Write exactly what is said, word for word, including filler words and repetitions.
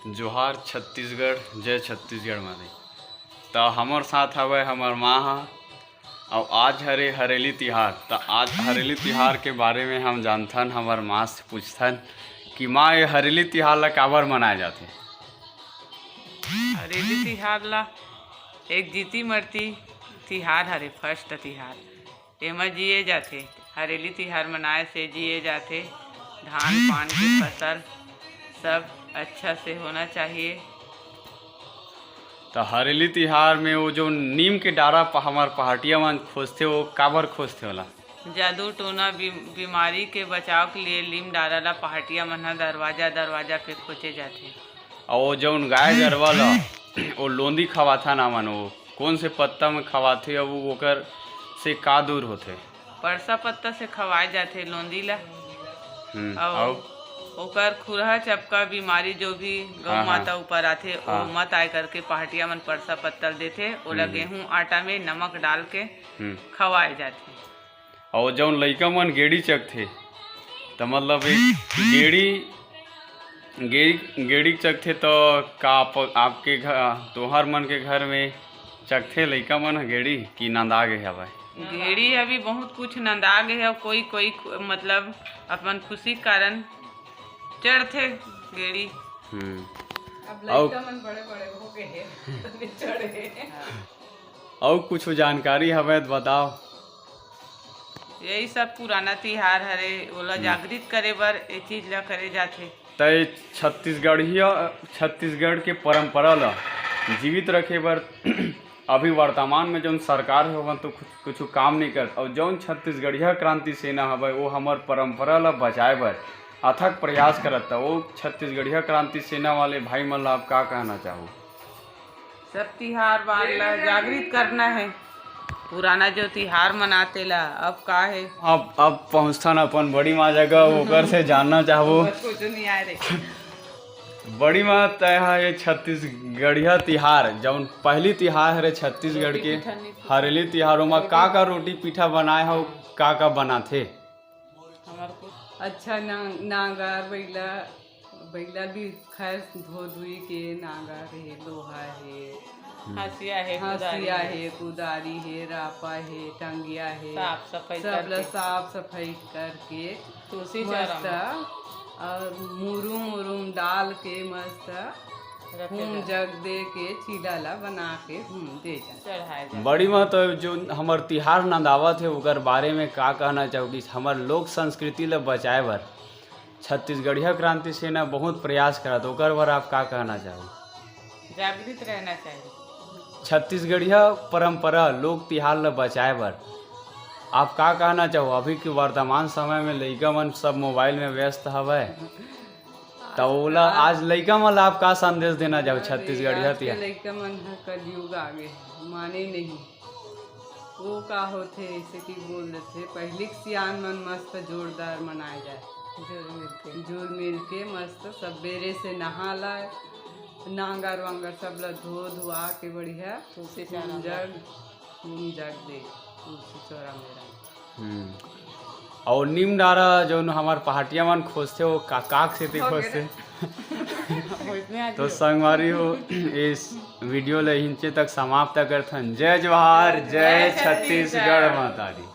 जोहार छत्तीसगढ़, जय छत्तीसगढ़ माता दी। त हमर साथ हवय हमर माँ ह, अउ आज हरे हरेली तिहार। त आज हरेली तिहार के बारे में हम जानथन, हमर माँ से पूछथन कि माँ, ये हरेली तिहार ला काबर मनाए जाथे? हरेली तिहार ला एक जीती मरती तिहार हरे, फर्स्ट तिहार। एमा जिए जाथे। हरेली तिहार मनाए से जिए जाथे, धान पान के फसल सब अच्छा से होना चाहिए। त हरेली तिहार में वो जो नीम के डारा प-, हमर पहाटिया मन खोजथे, वो काबर खोजथे ओला? जादू टोना बी-, बीमारी के बचाव के लिए नीम डारा ला पहाटिया मन ह दरवाजा दरवाजा पे खोजे जाथे। अउ वो जउन गाय गरवा ल वो लोंदी खवाथन हमन, वो कोन से पत्ता में खवाथे अउ ओकर से का दूर होथे? परसा पत्ता से खवाए जाथे लोंदी ला। हम्म, अउ अउ? ओकर खुरहा चपका बीमारी जो भी गौ हाँ, हाँ। माता ऊपर आथे, हाँ। वो मत आए करके पहाटिया मन परसा पत्ता ल देथे, ओला हम्म, हम्म। गेहूं आटा में नमक डाल के हम्म। खवाए जाथे। अउ जउन लइका मन गेड़ी चघथे, त मतलब एक गेड़ी, गेड़ी, गेड़ी चघथे, त का आप, आपके घर, तोहर मन के घर में चघथे लइका मन ह गेड़ी कि नंदा गे हवय? गेड़ी अभी बहुत कुछ नंदा गे हे, कोई, कोई खु-, मतलब अपन खुशी के कारण चढ़थे गेड़ी। हम्म। अब अउ लइका मन बड़े बड़े हो गए हे, तभी चढ़े। अउ कुछ जानकारी हवय त बताओ। यही सब पुराना तिहार हरे, ओला हम्म। जागृत करे बर ए चीज ला करे जाथे। त ये छत्तीसगढ़िया, छत्तीसगढ़ के परंपरा ला जीवित रखे बर अभी वर्तमान में जउन सरकार हे, ओमन तो कुछ, कुछ काम नहीं करत, अउ जउन छत्तीसगढ़िया क्रांति सेना हवय, वो हमर परंपरा ला बचाए बर अथक प्रयास करत, त वो छत्तीसगढ़िया क्रांति सेना वाले भाई मन ला आप का कहना चाहो? सब तिहार बार ला जागृत करना हे, पुराना जो तिहार मनाथे ला, अब का हे? अब, अब पहुंचथन अपन बड़ी माँ जगह, ओकर से जानना चाहबो। बस कुछ नहीं आए रे। बड़ी माँ, तय हा ये छत्तीसगढ़िया तिहार, जउन पहली तिहार हरे छत्तीसगढ़ के, रोटी पीठा नहीं हरेली तिहार, ओमा का का रोटी पीठा बनाए हो, का का बनाथे? हमार को अच्छा ना-, नांगर, बैला, बैला भी खैर धो धुई के नांगर हे, लोहा हे, हम्म। हंसिया हे, हंसिया कुदारी हे। हे, कुदारी हे, रापा हे, टंगिया हे, साफ सफाई सब करके। ला साफ सफाई करके तुलसी मस्त चौरा में। अउ मुरुम उरुम डाल के मस्त रखे हूम जाए। जग दे के चीला ला बना के हूम दे जाए। चढ़ाए जाए। बड़ी माँ, तो जो हमर तिहार नंदावत हे, ओकर बारे में का कहना चाहोगी? हमर लोक संस्कृति ला बचाए बर छत्तीसगढ़िया क्रांति सेना बहुत प्रयास करत, ओकर बर आप का कहना चाहो? जागृत रहना चाहिए। छत्तीसगढ़िया परंपरा, लोक तिहार ला बचाए बर आप का कहना चाहो? अभी के वर्तमान समय में लइका मन सब मोबाइल में व्यस्त हवय, त ओला आज लइका मन ला आप का संदेश देना चाहो अरे, छत्तीसगढ़िया आज के तिहार? लइका मन ह कलयुग आ गे, माने नहीं। वो का होथे, ऐसे कि बोल देथे, पहिली के सियान मन मस्त जोरदार मनाए जाए। जुल मिल के। जुल मिल के मस्त सबेरे से नहा ला, नांगर वांगर सब ला धो धुआ के बढ़िया तुलसी चौरा में। जग, हूम जग दे, तुलसी चौरा में रख। हम्म। अउ नीम डारा जउन हमर पहाटिया मन खोजथे, वो का-, काक सेती हो गे खोजथे। रे। तो संगवारी हो, इस वीडियो ले हिंचे तक समाप्त करथन। जय जोहार, जय जय छत्तीसगढ़। छत्तीसगढ़ माता दी।